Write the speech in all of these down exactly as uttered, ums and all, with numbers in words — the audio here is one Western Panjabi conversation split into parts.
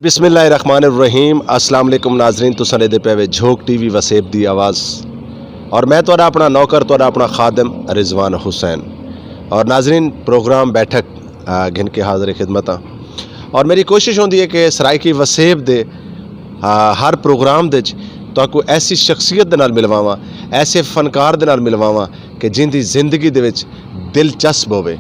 بسم اللہ الرحمن الرحیم۔ السلام علیکم ناظرین، تساں دے پے وے جھوک ٹی وی وسیب دی آواز، اور میں تہاڈا اپنا نوکر، تہاڈا اپنا خادم رضوان حسین۔ اور ناظرین، پروگرام بیٹھک، آ، گھن کے حاضر خدمت ہاں۔ اور میری کوشش ہوندی ہے کہ سرائیکی وسیب دے، آ، ہر پروگرام دے وچ تہاکوں ایسی شخصیت دے نال ملواواں، ایسے فنکار دے نال ملواواں کہ جن دی زندگی دے وچ دلچسپ ہووے،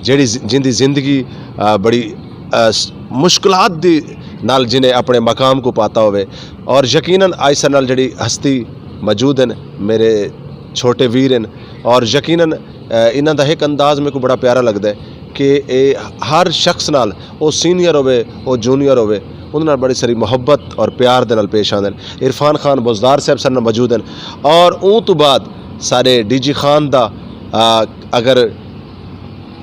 جڑی ز-، جن دی زندگی، آ، بڑی، آ، س-، مشکلات دی نال جنہیں اپنے مقام کو پاتا ہووے۔ اور یقیناً آج سر نال جڑی ہستی موجود ہیں، میرے چھوٹے ویر ہیں، اور یقیناً، آ، انہاں دا ایک انداز میرے کو بڑا پیارا لگدا ہے کہ اے ہر شخص نال، او سینئر ہووے، او جونیئر ہووے، انہاں نال بڑی ساری محبت اور پیار دے نال پیش آندے ہیں۔ عرفان خان بزدار صاحب سر نال موجود ہیں، اور اون تو بعد سارے ڈی جی خان دا، آ، اگر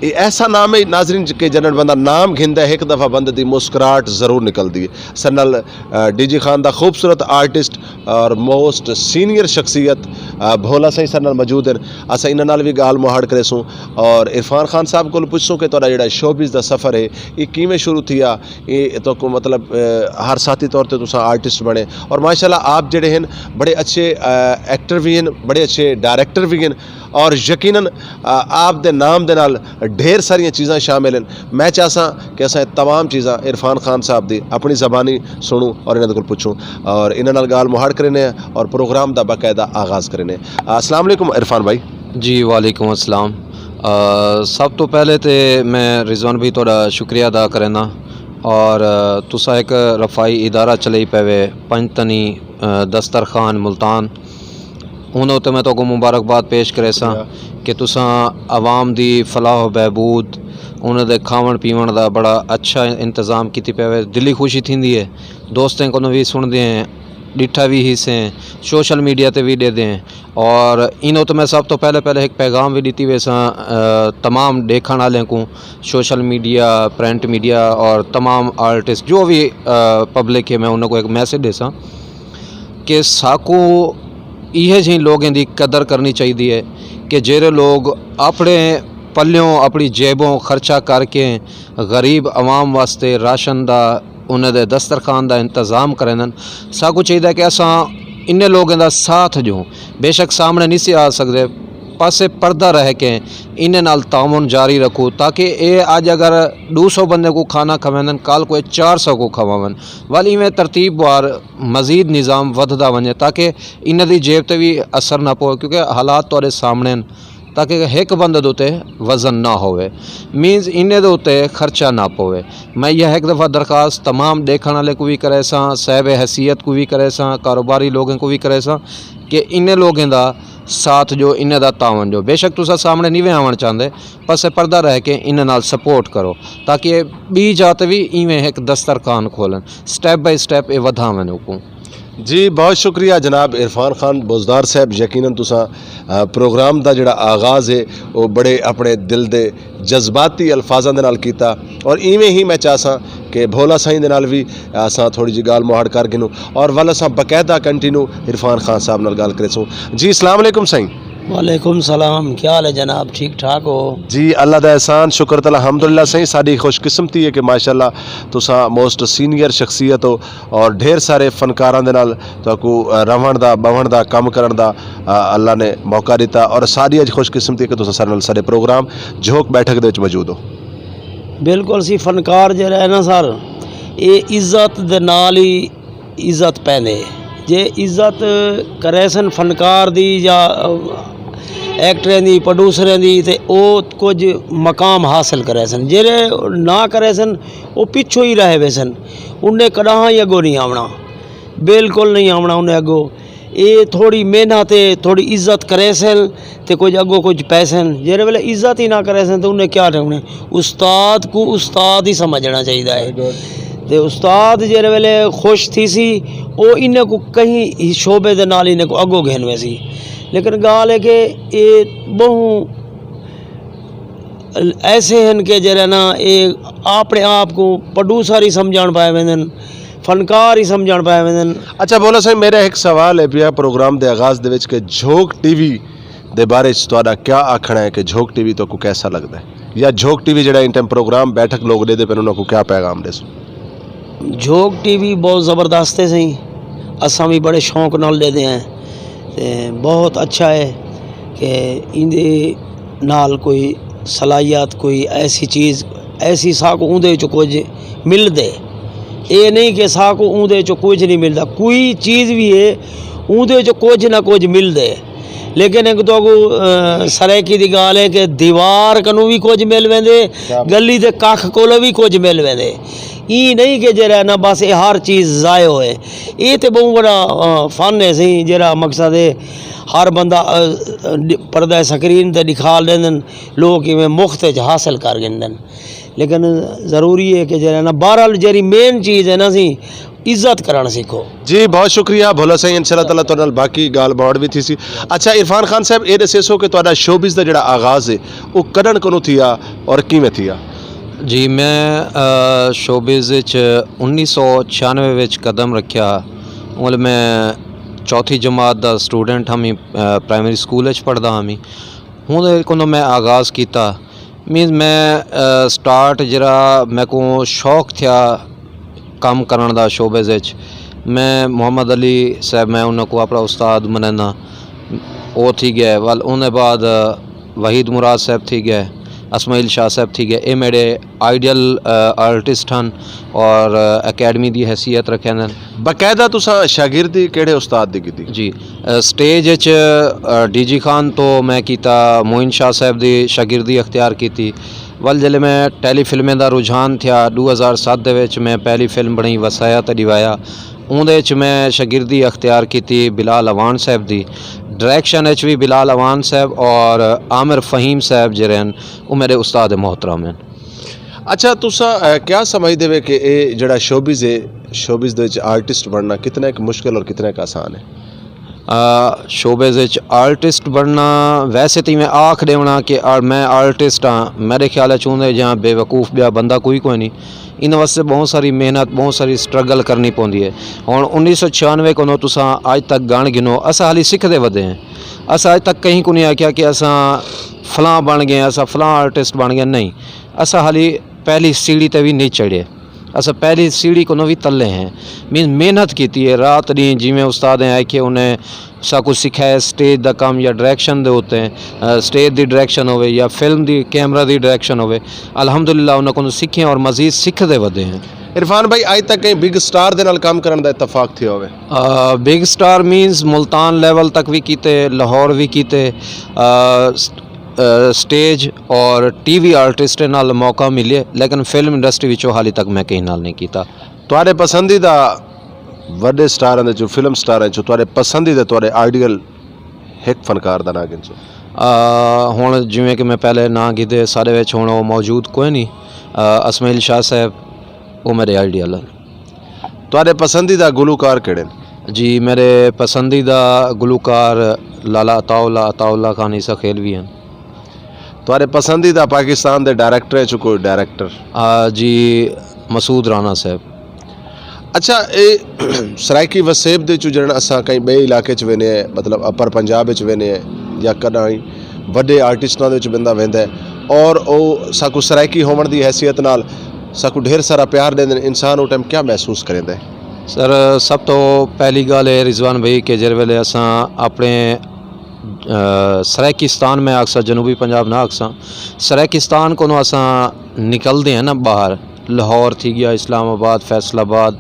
یہ ایسا نام ہے ناظرین کہ جنہاں بندہ نام گھندا ہے، ایک دفعہ بندے دی مسکراہٹ ضرور نکلدی ہے۔ سر نال، آ، ڈی جی خان دا خوبصورت آرٹسٹ اور موسٹ سینئر شخصیت، آ، بھولا سائیں سر نال موجود ہیں۔ اساں انہاں نال وی گال مہاڑ کرے سوں۔ اور عرفان خان صاحب کول پوچھسوں کہ تہاڈا جڑا شوبز دا سفر ہے، یہ کیویں شروع تھیا؟ یہ تو کو مطلب، آ، ہر ساتھی طور تے تساں آرٹسٹ بنے، اور ماشاءاللہ آپ جڑے ہیں بڑے اچھے، آ، ایکٹر بھی ہیں، بڑے اچھے ڈائریکٹر بھی ہیں، اور یقیناً، آ، آپ دے نام دے نال ڈھیر ساریاں چیزاں شامل ہیں۔ میں چاہساں کہ اساں تمام چیزاں عرفان خان صاحب دی اپنی زبانی سنوں اور انہاں دے کول پوچھوں، اور انہاں نال گال مہاڑ کرنے ہیں اور پروگرام دا باقاعدہ آغاز کرنے ہیں۔ السلام علیکم عرفان بھائی۔ جی، وعلیکم السلام۔ آ، سب تو پہلے تے میں رضوان بھائی تہاڈا شکریہ ادا کرنا، اور، آ، تساں ایک رفائی ادارہ چلائی پے وے، پنجتنی، آ، دسترخوان ملتان، انہاں تے میں تہاکوں مبارکباد پیش کرے ساں کہ تساں عوام دی فلاح و بہبود، انہاں دے کھاون پیون دا بڑا اچھا انتظام کیتی پے وے۔ دلی خوشی تھیندی ہے، دوستیں کولوں وی سنڑدے ہیں، ڈٹھا وی ہی سے، سوشل میڈیا تے وی ڈیدے ہیں۔ اور انہوں تو میں سب تو پہلے پہلے ایک پیغام وی ڈیتی وے ساں، آ، تمام دیکھن والے کو، سوشل میڈیا، پرنٹ میڈیا اور تمام آرٹسٹ جو وی، آ، پبلک ہے، میں انہوں کو ایک میسج دے ساں کہ ساکو یہ جی لوگوں دی قدر کرنی چاہیے ہے کہ جہڑے لوگ اپنے پلیوں، اپنی جیبوں خرچہ کر کے غریب عوام واسطے راشن دا، انہاں دے دسترخوان دا انتظام کرن۔ ساکو چاہیدا کہ اساں انہاں لوگاں دا ساتھ جو، بے شک سامنے نہیں سی آ سکدے، پاسے پردہ رہ کے انہاں نال تعاون جاری رکھو، تاکہ اے اج اگر دو سو بندے کو کھانا کھویندن، کل کوئی چار سو کو کھواون۔ ول ایویں ترتیب وار مزید نظام ودھدا ونجے، تاکہ انہاں دی جیب تے وی اثر نہ پوے، کیونکہ حالات تہاڈے سامنے ہن۔ تاکہ ایک بندے دے اُتے وزن نہ ہووے، مینز انہیں دے اُتے خرچہ نہ پوے۔ میں یہ ایک دفعہ درخواست تمام دیکھن والے کو بھی کرے ساں، صاحب حیثیت کو بھی کرے ساں، کاروباری لوگوں کو بھی کرے ساں کہ انہیں لوگوں دا ساتھ جو، انہیں دا تعاون جو، بے شک تساں سامنے نہیں وے آون چاہندے، پس پردہ رہ کے انہیں نال سپورٹ کرو، تاکہ بی جاتے بھی ایویں ایک دسترخوان کھولن، سٹیپ بائی سٹیپ اے ودھاون کو۔ جی، بہت شکریہ جناب عرفان خان بزدار صاحب۔ یقیناً تساں، آ، پروگرام دا جڑا آغاز ہے، وہ بڑے اپنے دل دے جذباتی الفاظاں دے نال کیتا، اور ایویں ہی میں چاہساں کہ بھولا سائیں دے نال بھی اساں تھوڑی جی گال مہاڑ کر گنوں، اور ول اساں باقاعدہ کنٹینیو عرفان خان صاحب نال گال کرے سوں۔ جی، السلام علیکم سائیں۔ وعلیکم السلام، کیا حال ہے جناب؟ ٹھیک ٹھاک ہو؟ جی، اللہ دا احسان، شکر تے الحمدللہ سائیں۔ ساڈی خوش قسمتی ہے کہ ماشاءاللہ تساں موسٹ سینئر شخصیت ہو، اور ڈھیر سارے فنکاراں دے نال تہاکوں، آ، رہون دا، بہون دا، کم کرن دا، آ، اللہ نے موقع دتا، اور ساری اج خوش قسمتی کہ تساں سارے نال سارے پروگرام جھوک بیٹھک دے وچ موجود ہو۔ بالکل سی، فنکار جڑا ہے نا سر، اے عزت دے نال ہی عزت پیندے۔ جے عزت کرے سن فنکار دی یا ایکٹریں دی، پروڈیوسریں دی، تے او کچھ مقام حاصل کرے سن۔ جڑے نہ کرے سن، او پچھوں ہی رہ وے سن۔ انہیں کداں ہی اگوں نہیں آونا، بالکل نہیں آونا انہیں اگوں۔ اے تھوڑی محنت ہے، تھوڑی عزت کرے سن تے کچھ اگوں کچھ پیسے ہیں۔ جیرے ویلے عزت ہی نہ کرے سن تے انہیں کیا ٹھیکنے؟ استاد کو استاد ہی سمجھنا چاہیدا ہے۔ تے استاد جیرے ویلے خوش تھی سی، او انہیں کو کہیں ہی شعبے دے نال انہیں کو اگوں گھن وے سی۔ لیکن گال ہے کہ اے بہوں ایسے ہیں کہ جیرے نا اے اپنے آپ کو پروڈیوسر ہی سمجھان پائے ویندن، فنکار ہی سمجھان پائے ویندن۔ اچھا بولا سائیں، میرا ایک سوال ہے پیا پروگرام دے آغاز دے وچ کہ جھوک ٹی وی دے بارے چ تہاڈا کیا آکھنا ہے کہ جھوک ٹی وی تو کو کیسا لگدا ہے، یا جھوک ٹی وی جڑا ان ٹائم پروگرام بیٹھک لوگ دے دے پے انہاں کو کیا پیغام دے سو؟ جھوک ٹی وی بہت زبردست ہے سائیں، اساں بھی بڑے شوق نال ڈیدے ہیں۔ تے بہت اچھا ہے کہ ایندے نال کوئی صلاحیت، کوئی ایسی چیز، ایسی سا کو اوندے چ کچھ مل دے۔ اے نہیں کہ سا کو اوندے چ کچھ نہیں ملدا، کوئی چیز بھی ہے اوندے چ کچھ نہ کچھ مل دے۔ لیکن ایک تو کو سرائیکی دی گال ہے کہ دیوار کنوں بھی کچھ مل ویندے، گلی دے ککھ کولوں بھی کچھ مل ویندے۔ ای نہیں کہ جڑا نا بس اے ہر چیز ضائع ہوئے۔ اے تے بہت بڑا فن ہے سی، جڑا مقصد ہے ہر بندہ پردہ سکرین تے دکھا لیندن، لوگ ایویں مفت وچ حاصل کر گھندن۔ لیکن ضروری ہے کہ جڑا نا بہرحال جڑی مین چیز ہے نا سی، عزت کرن سیکھو۔ جی، بہت شکریہ بھولا سائیں، انشاءاللہ تعالیٰ تہاڈے نال باقی گال باڑ بھی تھی سی۔ اچھا عرفان خان صاحب، اے دسے سو کہ تہاڈا شوبز دا جڑا آغاز ہے، او کڈن کنوں تھیا اور کیویں تھیا؟ جی، میں، آ، شوبز وچ انیس سو چھیانوے وچ قدم رکھیا۔ اول میں چوتھی جماعت دا سٹوڈنٹ ہاں، آ، پرائمری سکول وچ پڑھدا ہاں۔ ہن اے کونوں میں آغاز کیتا۔ مینز میں، آ، سٹارٹ جرا میں کو شوق تھیا کم کرن دا شوبز وچ۔ میں محمد علی صاحب، میں انہاں کو اپنا استاد مننا۔ او تھی گئے، ول انہیں بعد وحید مراد صاحب تھی گئے، اسماعیل شاہ صاحب تھی گئے۔ اے میرے آئیڈیل، آ، آرٹسٹ ہن اور، آ، اکیڈمی دی حیثیت رکھے نے۔ باقاعدہ تساں شاگردی کیڑے استاد دی کیتی؟ جی، آ، سٹیج اچ، آ، ڈی جی خان تو میں کیتا، معین شاہ صاحب دی شاگردی اختیار کیتی۔ ول جلے میں ٹیلی فلمیں دا رجحان تھیا، دو ہزار ست دے وچ میں پہلی فلم بنائی وسایا تے ڈیوایا۔ اوندے وچ میں شاگردی اختیار کیتی بلال اوان صاحب دی۔ ڈائریکشن وچ بھی بلال اوان صاحب اور عامر فہیم صاحب جڑے ہن، او میرے استاد محترم ہن۔ اچھا، تساں، اے، کیا سمجھدے وے کہ اے جڑا شوبز ہے، شوبز دے وچ آرٹسٹ بننا کتنا ایک مشکل اور کتنا ایک آسان ہے؟ آ، شوبز وچ آرٹسٹ بننا، ویسے تے میں آکھ دیونا کہ آ-، میں آرٹسٹ ہاں، میرے خیال وچ اوندے جہاں بے وقوف بیا بندہ کوئی کوئی نہیں۔ ان واسطے بہت ساری محنت، بہت ساری سٹرگل کرنی پوندی ہے۔ ہن انیس سو چھیانوے کونوں تساں اج تک گن گنو، اساں حالی سکھدے ودے ہیں۔ اساں اج تک کہیں کو نہیں آکھیا کہ اساں فلاں بن گئے، اساں فلاں آرٹسٹ بن گئے، نہیں۔ اساں حالی پہلی سیڑھی تے بھی نہیں چڑھے۔ اساں پہلی سیڑھی کونوں بھی تلے ہیں۔ مین محنت کیتی ہے، رات دین جویں استاد ہیں آکھے انہیں ساکو سکھایا سٹیج دا کم یا ڈائریکشن دے ہوتے ہیں، آ، سٹیج دی ڈائریکشن ہوے یا فلم دی کیمرہ دی ڈائریکشن ہوے۔ الحمدللہ انہاں کونوں سکھے اور مزید سکھدے ودے ہیں۔ عرفان بھائی، اج تک کہیں بگ سٹار دے نال کام کرن دا اتفاق تھیا ہوے؟ آ، بگ سٹار مینز ملتان لیول تک بھی کیتے، لاہور بھی کیتے، آ، س-، آ، سٹیج اور ٹی وی آرٹسٹ نال موقع ملے، لیکن فلم انڈسٹری وچوں حالی تک میں کہیں نال نہیں کیتا۔ تہاڈے پسندیدہ وڈے سٹاراں دے چوں، فلم سٹاراں چوں تہاڈے پسندیدہ، تہاڈے آئیڈیل ہک فنکار دا ناں گنسو؟ آ، ہن جویں کہ میں پہلے ناں گھدے، سارے وچ ہن او موجود کوئی نہیں۔ آ، اسماعیل شاہ صاحب، او میرے آئیڈیل ہن۔ تہاڈے پسندیدہ گلوکار کیڑے نے؟ جی، میرے پسندیدہ گلوکار لالا عطا اللہ، عطا اللہ خان عیسیٰ خیلوی ہیں۔ تہاڈے پسندیدہ پاکستان دے ڈائریکٹر چ کوئی ڈائریکٹر؟ آ، جی، مسعود رانا صاحب۔ اچھا، اے سرائیکی وسیب دے چ جڑن اساں کہیں بے علاقے چ وینے ہیں، مطلب اپر پنجاب وچ وینے ہیں یا کداں وڈے آرٹسٹاں دے وچ بندہ ویندا ہے اور او ساکو سرائیکی ہون دی حیثیت نال ساکو ڈھیر سارا پیار دے دین، انسان او ٹائم کیا محسوس کریندا ہے؟ سر، سب تو پہلی گل ہے رضوان بھائی کہ جس ویلے اساں اپنے، آ، سرائیکستان میں آکساں، جنوبی پنجاب نہ آکساں، سرائیکستان کو اساں نکلدے ہیں نا باہر، لاہور تھی گیا، اسلام آباد، فیصل آباد،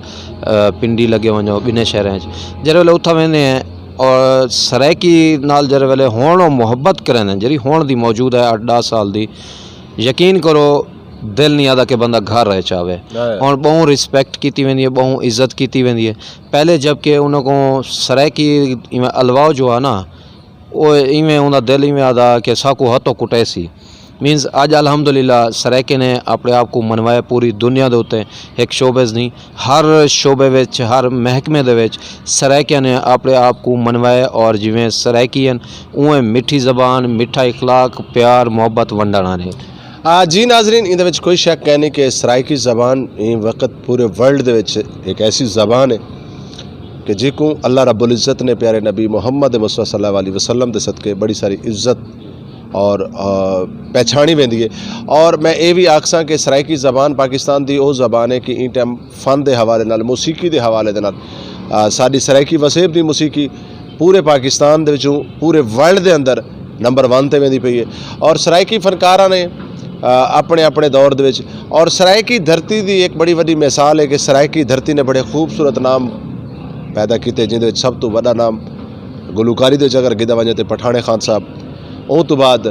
آ، پنڈی لگے ونجو بنے شہریں وچ، جس ویلے اتھا ویندے ہیں اور سرائیکی نال جس ویلے ہون او محبت کریں، جڑی ہون دی موجود ہے اٹھ دس سال دی، یقین کرو، دل نہیں آتا کہ بندہ گھر رہ چاہے۔ ہن بہوں ریسپیکٹ کیتی ویندی ہے، بہوں عزت کیتی ویندی ہے۔ پہلے جب کہ انہاں کو سرائیکی ایویں الواؤ جو ہے نا، او ایویں انہاں دل ایویں آتا کہ ساکو ہتھوں کٹے سی۔ مینز اج الحمدللہ سرائیکی نے اپنے آپ کو منوایا پوری دنیا دے اُتے، ایک شوبز نہیں، ہر شعبے وچ، ہر محکمے دے وچ سرائیکیاں نے اپنے آپ کو منوایا اور جویں سرائیکی ہیں، اوویں مٹھی زبان، مٹھا اخلاق، پیار، محبت ونڈانا نے۔ آ، جی ناظرین، ایندے وچ کوئی شک ہے نہیں کہ سرائیکی زبان این وقت پورے ورلڈ دے وچ ایک ایسی زبان ہے کہ جی کو اللہ رب العزت نے پیارے نبی محمد مصطفیٰ صلی اللہ علیہ وسلم دے صدقے بڑی ساری عزت اور پہچانی ویندی ہے۔ اور میں یہ بھی آکھساں کہ سرائیکی زبان پاکستان دی او زبان ہے کہ این ٹائم فن دے حوالے نال، موسیقی دے حوالے دے نال ساری سرائیکی وسیب دی موسیقی پورے پاکستان دے وچوں پورے ورلڈ دے اندر نمبر ون تے ویندی پئی ہے۔ اور سرائیکی فنکاراں نے اپنے اپنے دور دے وچ، اور سرائیکی دھرتی دی ایک بڑی وڈی مثال ہے کہ سرائیکی دھرتی نے بڑے خوبصورت نام پیدا کیتے، جن دے وچ سب تو وڈا نام گلوکاری دے وچ اگر گدا ونجے تے پٹھانے خان صاحب، اون تو بعد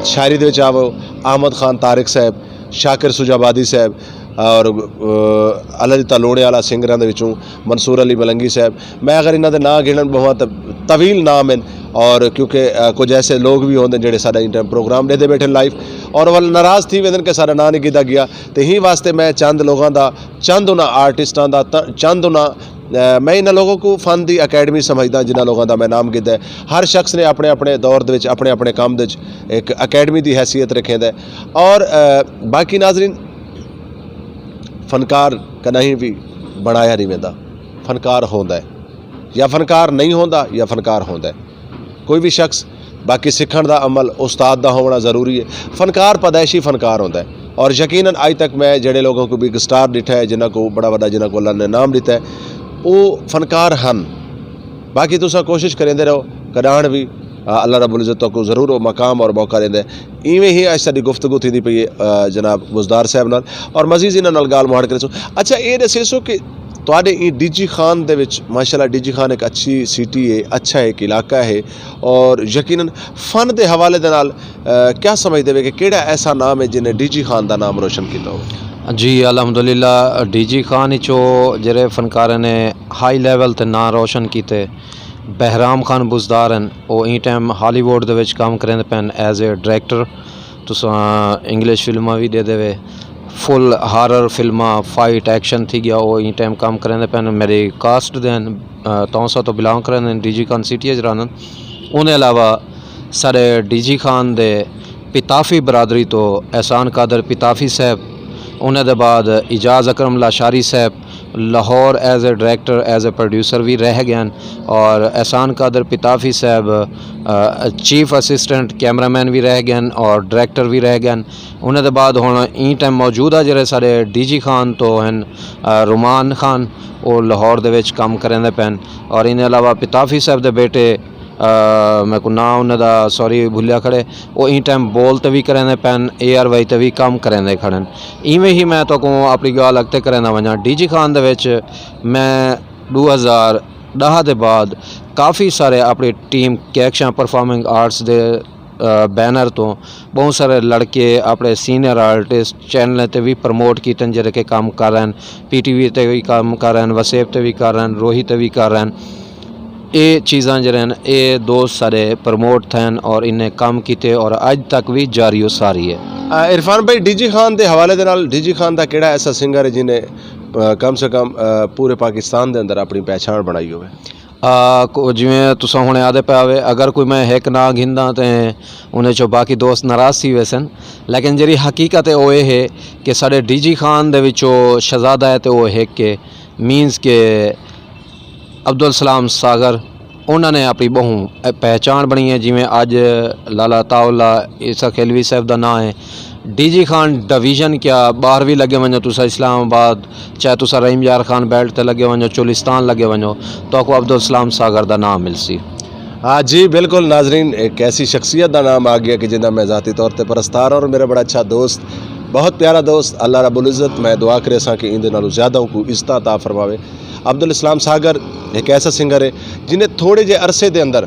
شاعری دے وچ آو، احمد خان طارق صاحب، شاکر سجابادی صاحب، اور اللہ دی تالوڑے والا سنگراں دے وچوں منصور علی ملنگی صاحب۔ میں اگر انہاں دے ناں گنن بہواں تے طویل نام ہیں، اور کیونکہ کچھ ایسے لوگ بھی ہوندے جڑے ساڈا ان ٹائم پروگرام دے دے بیٹھے لائیو، اور ول ناراض تھی ویندن کہ ساڈا ناں نہیں گدا گیا۔ تے ہی واسطے میں چند لوگاں دا، چند انہاں آرٹسٹاں دا، چند انہاں میں انہاں لوگوں کو فن دی اکیڈمی سمجھدا، جنہاں لوگاں دا میں نام گدا ہے۔ ہر شخص نے اپنے اپنے دور دے وچ اپنے اپنے کام دے وچ ایک اکیڈمی دی حیثیت رکھیندا ہے۔ اور باقی ناظرین، فنکار کنہیں بھی بنایا نہیں ویندا، فنکار ہوندا ہے۔ یا فنکار نہیں ہوندا یا فنکار ہوندا ہے۔ کوئی بھی شخص، باقی سکھن دا عمل استاد دا ہونا ضروری ہے۔ فنکار پیدائشی فنکار ہوندا ہے۔ اور یقیناً اج تک میں جڑے لوگوں کو بگ سٹار ڈٹھا ہے، جنہاں کو بڑا وڈا، جنہاں کو اللہ نے نام دیتا ہے، وہ فنکار ہن۔ باقی تساں کوشش کریندے رہو، کڈان بھی اللہ رب العزت کو ضرور وہ مقام اور موقع دیندا ہے۔ ایویں ہی اج ساڈی گفتگو تھی دی پئی ہے جناب بزدار صاحب نال، اور مزید انہاں نال گال مہاڑ کرے سو۔ اچھا، یہ دسے سو کہ تواڈے ای ڈی جی خان دے وچ، ماشاءاللہ، ڈی جی خان ایک اچھی سٹی ہے، اچھا ایک علاقہ ہے، اور یقیناً فن دے حوالے دے نال کیا سمجھدے وے کہ کیڑا ایسا نام ہے جن نے ڈی جی خان دا نام روشن کیتا ہو؟ جی، الحمدللہ، ڈی جی خان وچوں جڑے فنکار نے ہائی لیول تے نام روشن کیتے، بہرام خان بزدار ہیں۔ او این ٹائم ہالی ووڈ دے وچ کام کریندے پین ایز اے ڈائریکٹر۔ تساں انگلش فلماں وی دے دے وے، فل ہارر فلماں، فائٹ، ایکشن تھی گیا، او این ٹائم کام کریندے پین۔ میری کاسٹ دے ہیں، تونسا تو بلانگ کریندے ہیں، ڈی جی خان سٹی اچ رہندے ہیں۔ انہوں علاوہ سارے ڈی جی خان دے پتافی برادری تو احسان قادر پتافی صاحب، انہوں دے بعد اعجاز اکرم لاشاری صاحب، Lahore as a director, as a producer وی رہ گئے ہیں، اور احسان قادر پتافی صاحب چیف اسسٹنٹ کیمرہ مین وی رہ گئے ہیں اور ڈائریکٹر وی رہ گئے ہیں۔ انہاں دے بعد ہن این ٹائم موجودہ جڑے سارے ڈی جی خان تو ہیں، رومان خان، او لاہور دے وچ کام کریندے پین۔ اور ان علاوہ پتافی صاحب دے بیٹے، میں کو نام انہاں دا سوری بھولیا کھڑے، او این ٹائم بول تے وی کریندے پین، اے آر وائی تے وی کام کریندے کھڑن۔ ایویں ہی میں تو کو اپنی گال اگتے کریندا ونجاں، ڈی جی خان دے وچ میں دو ہزار دہ دے بعد کافی سارے اپنی ٹیم کیکشاں پرفارمنگ آرٹس دے بینر تو بہت سارے لڑکے اپنے سینئر آرٹسٹ چینل تے وی پروموٹ کیتے ہیں، جڑے کہ کام کر رہے ہیں، پی ٹی وی تے وی کام کر رہے ہیں، وسیب تے وی کر رہے ہیں، روہی تے وی کر رہے ہیں۔ اے چیزاں جڑے ہیں، اے دوست سارے پروموٹ تھے اور انہیں کام کیتے اور اج تک وی جاری و ساری ہے۔ عرفان بھائی، ڈی جی خان دے حوالے دے نال ڈی جی خان دا کیڑا ایسا سنگر ہے جنہیں کم سے کم پورے پاکستان دے اندر اپنی پہچان بنائی ہوئے؟ جویں تساں ہن آدھے پے ہوئے، اگر کوئی میں ہک نہ گھندا تے انہیں چوں باقی دوست ناراض تھی ویسن، لیکن جڑی حقیقت ہے وہ یہ ہے کہ ساڈے ڈی جی خان دے وچوں شہزادہ ہے تے وہ ہک ہے، مینز کہ عبدالسلام ساگر، انہاں نے اپنی بہوں پہچان بنی ہے۔ جویں اج لالا عطاء اللہ عیسیٰ خیلوی صاحب دا نام ہے، ڈی جی خان ڈویژن کیا باہر وی لگے ونجو، تسا اسلام آباد، چاہے تسا رحیم یار خان بیلٹ تے لگے ونجو، چولستان لگے ونجو، تو کو عبدالسلام ساگر دا نام ملسی۔ ہاں جی، بالکل ناظرین، ایک ایسی شخصیت دا نام آ گیا کہ جنہاں میں ذاتی طور تے پرستار اور میرا بڑا اچھا دوست، بہت پیارا دوست، اللہ رب العزت میں دعا کرے ساں کہ ان دے نالوں زیادہ کو عزت عطا فرماوے۔ عبدالاسلام ساگر ایک ایسا سنگر ہے جنہیں تھوڑے جے عرصے دے اندر،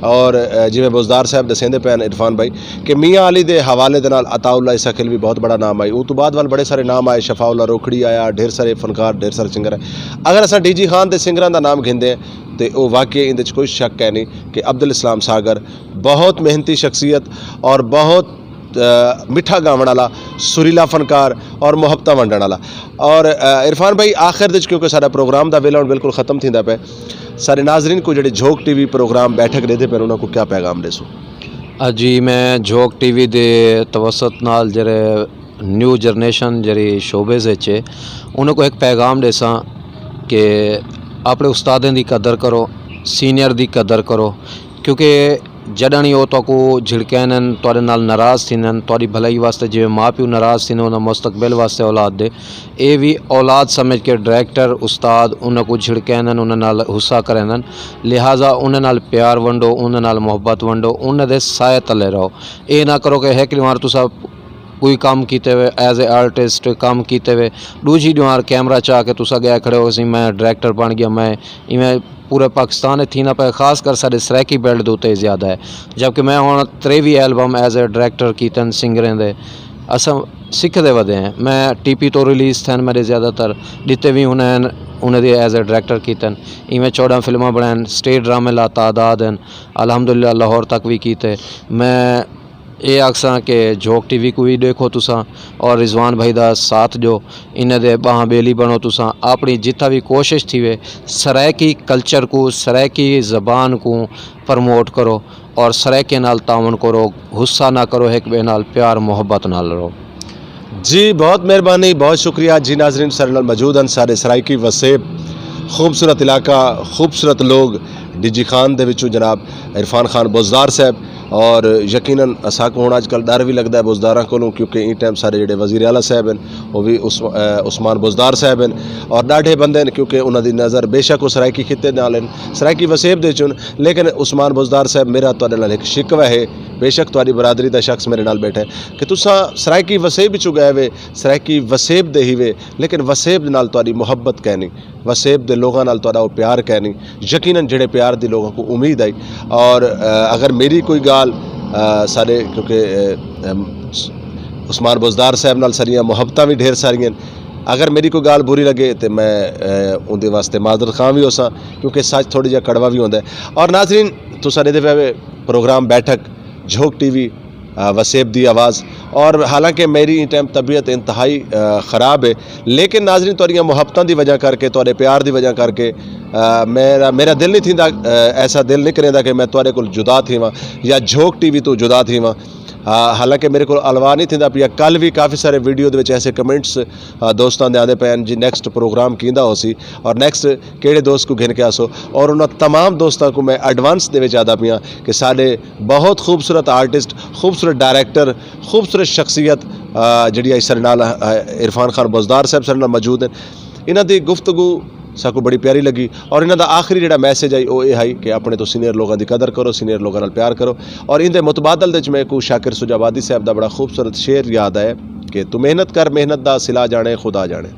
اور جویں بزدار صاحب دسیندے پے عرفان بھائی، کہ میاں علی دے حوالے دے نال عطاء اللہ عیسیٰ خلوی بہت بڑا نام آئی، اس تو بعد وال بڑے سارے نام آئے، شفاء اللہ روکھڑی آیا، ڈھیر سارے فنکار، ڈھیر سارے سنگر ہیں۔ اگر اساں ڈی جی خان دے سنگراں دا نام گھندے ہیں تے او واقعی ان دے وچ کوئی شک ہے نہیں کہ عبدالاسلام ساگر بہت محنتی شخصیت اور بہت میٹھا گاون والا، سریلا فنکار اور محبتاں ونڈن والا۔ اور عرفان بھائی، آخر دے وچ کیونکہ ساڈا پروگرام دا ویلا ہن بالکل ختم تھیندا پے، سارے ناظرین کو جڑے جھوک ٹی وی پروگرام بیٹھک دے دے پے، انہاں کو کیا پیغام دے سو؟ جی، میں جھوک ٹی وی دے توسط نال جڑے نیو جنریشن جڑی شعبے وچ ہے، انہاں کو ایک پیغام دے ساں کہ اپنے استادیں دی قدر کرو، سینئر دی قدر کرو، کیونکہ جڈاں ہی او تہاکوں جھڑکینن، تہاڈے نال ناراض تھیندن، تہاڈی بھلائی واسطے، جویں ماں پیو ناراض تھیندے انہاں مستقبل واسطے اولاد دے، اے وی اولاد سمجھ کے ڈائریکٹر، استاد انہاں کو جھڑکینن، انہاں نال غصہ کریندن۔ لہذا انہاں نال پیار ونڈو، انہاں نال محبت ونڈو، انہاں دے سائے تلے رہو۔ اے نہ کرو کہ ہک ڈیوار تساں کوئی کام کیتے ہوئے، ایز اے آرٹسٹ کام کیتے ہوئے، دوجی ڈیوار کیمرہ چا کے تساں گئے کھڑے ہو سی، میں ڈائریکٹر بن گیا، میں ایویں پورے پاکستان وچ تھی نہ پئے، خاص کر ساڈے سرائیکی بیلٹ دے اتے زیادہ ہے۔ جبکہ میں ہن تریوی البم ایز اے ڈائریکٹر کیتن سنگریں دے، اساں سکھدے ودے ہیں۔ میں ٹی پی تو ریلیز تھن میرے زیادہ تر، جتے وی انہیں انہیں دے ایز اے ڈائریکٹر کیتن۔ ایویں چوڈاں فلماں بنائن، سٹیج ڈرامے لا تعداد ہیں، الحمدللہ لاہور تک وی کیتے۔ میں اے آکھساں کہ جھوک ٹی وی کو وی دیکھو تساں، اور رضوان بھائی دا ساتھ جو، انہاں دے باہاں بیلی بنو تساں، اپنی جتھا وی کوشش تھیوے، سرائیکی کلچر کو، سرائیکی زبان کو پروموٹ کرو، اور سرائیکیاں نال تعاون کرو، غصہ نہ کرو، ایک بے نال پیار محبت نال رہو۔ جی، بہت مہربانی، بہت شکریہ۔ جی ناظرین، سارے نال موجود ہیں سارے سرائیکی وسیب، خوبصورت علاقہ، خوبصورت لوگ، ڈی جی خان دے وچوں جناب عرفان خان بزدار صاحب۔ اور یقیناً اساکوں ہن اج کل ڈر وی لگدا ہے بزداراں کولوں، کیونکہ این ٹائم سارے جڑے وزیر اعلیٰ صاحب ہیں، وہ بھی عثم-، اے، عثمان بزدار صاحب ہیں، اور ڈاڈھے بندے ہیں، کیونکہ انہاں دی نظر بے شک وہ سرائیکی خطے نال ہیں، سرائیکی وسیب دے چن۔ لیکن عثمان بزدار صاحب، میرا تہاڈے نال ایک شکوہ ہے، بے شک تہاڈی برادری دا شخص میرے نال بیٹھا ہے، کہ تساں سرائیکی وسیب وچوں گئے وے، سرائیکی وسیب دے ہی وے، لیکن وسیب دے نال تہاڈی محبت کہنی، وسیب دے لوگاں نال تہاڈا وہ پیار کہنی۔ یقیناً جڑے پیار دی لوگاں کو امید آئی۔ اور، آ، اگر میری کوئی گال، آ، سارے، کیونکہ، آ، ام، عثمان بزدار صاحب نال ساریاں محبتاں بھی ڈھیر ساریاں، اگر میری کوئی گال بری لگے تو میں، آ، ان دے واسطے معذرت خواہ بھی ہو ساں، کیونکہ سچ تھوڑی جہا کڑوا بھی ہوندا ہے۔ اور ناظرین، تو سارے دے پہ پروگرام بیٹھک جھوک ٹی وی، آ، وسیب دی آواز۔ اور حالانکہ میری اس ٹائم طبیعت انتہائی، آ، خراب ہے، لیکن ناظرین، تہاڈیاں محبتاں دی وجہ کر کے، تہاڈے پیار دی وجہ کر کے، آ، میرا، میرا دل نہیں تھیندا، آ، ایسا دل نہیں کریندا کہ میں تہاڈے کول جدا تھیواں یا جھوک ٹی وی تو جدا تھیواں۔ آ، حالانکہ میرے کول الوا نہیں تھیندا پیا۔ کل بھی کافی سارے ویڈیو دے وچ ایسے کمنٹس، آ، دوستاں دے آندے پے ہیں جی، نیکسٹ پروگرام کیندا ہو سی اور نیکسٹ کیڑے دوست کو گھن کے آسو۔ اور انہاں تمام دوستاں کو میں ایڈوانس دے وچ آدا پیاں کہ سارے بہت خوبصورت آرٹسٹ، خوبصورت ڈائریکٹر، خوبصورت شخصیت، آ، جڑی ہے سارے نال، آ، عرفان خان بزدار صاحب سارے نال موجود ہیں۔ انہاں دی گفتگو ساکو بڑی پیاری لگی، اور انہاں دا آخری جڑا میسج آئی، او اے ہائی کہ اپنے تو سینئر لوگاں دی قدر کرو، سینئر لوگاں نال پیار کرو۔ اور ان دے متبادل دے وچ میں کو شاکر سجاوادی صاحب دا بڑا خوبصورت شعر یاد آیا کہ تو محنت کر، محنت دا صلہ جانے خدا جانے۔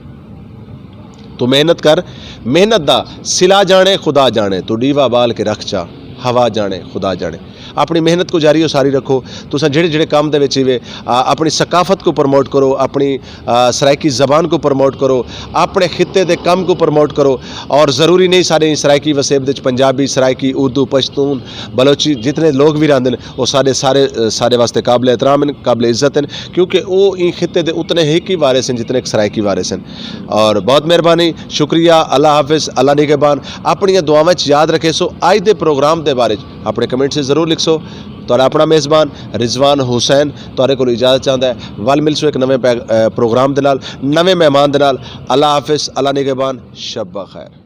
تو محنت کر، محنت دا صلہ جانے خدا جانے، تو ڈیوا بال کے رکھ چا، ہوا جانے خدا جانے۔ اپنی محنت کو جاری و ساری رکھو۔ تساں جڑے جڑے کام دے وچ ہی وے، آ، اپنی ثقافت کو پروموٹ کرو، اپنی، آ، سرائیکی زبان کو پروموٹ کرو، اپنے خطے دے کام کو پروموٹ کرو۔ اور ضروری نہیں سارے سرائیکی وسیب دے وچ پنجابی، سرائیکی، اردو، پشتون، بلوچی جتنے لوگ بھی رہندے نے، وہ سارے، سارے، آ، سارے واسطے قابل احترام ہیں، قابل عزت ہیں، کیونکہ وہ ان خطے دے اتنے ہی کی وارث ہیں جتنے ایک سرائیکی وارث ہیں۔ اور بہت مہربانی، شکریہ، اللہ حافظ، اللہ نگہبان۔ اپنی دعاواں وچ یاد رکھے سو، آج دے پروگرام دے بارے وچ اپنے کمنٹ سے ضرور لکھ سو۔ تہاڈا اپنا میزبان رضوان حسین تہاڈے کول اجازت چاہندا ہے۔ ول مل سو ایک نویں پے-، اے، پروگرام دے نال، نویں مہمان دے نال۔ اللہ حافظ، اللہ نگہبان، شب بخیر۔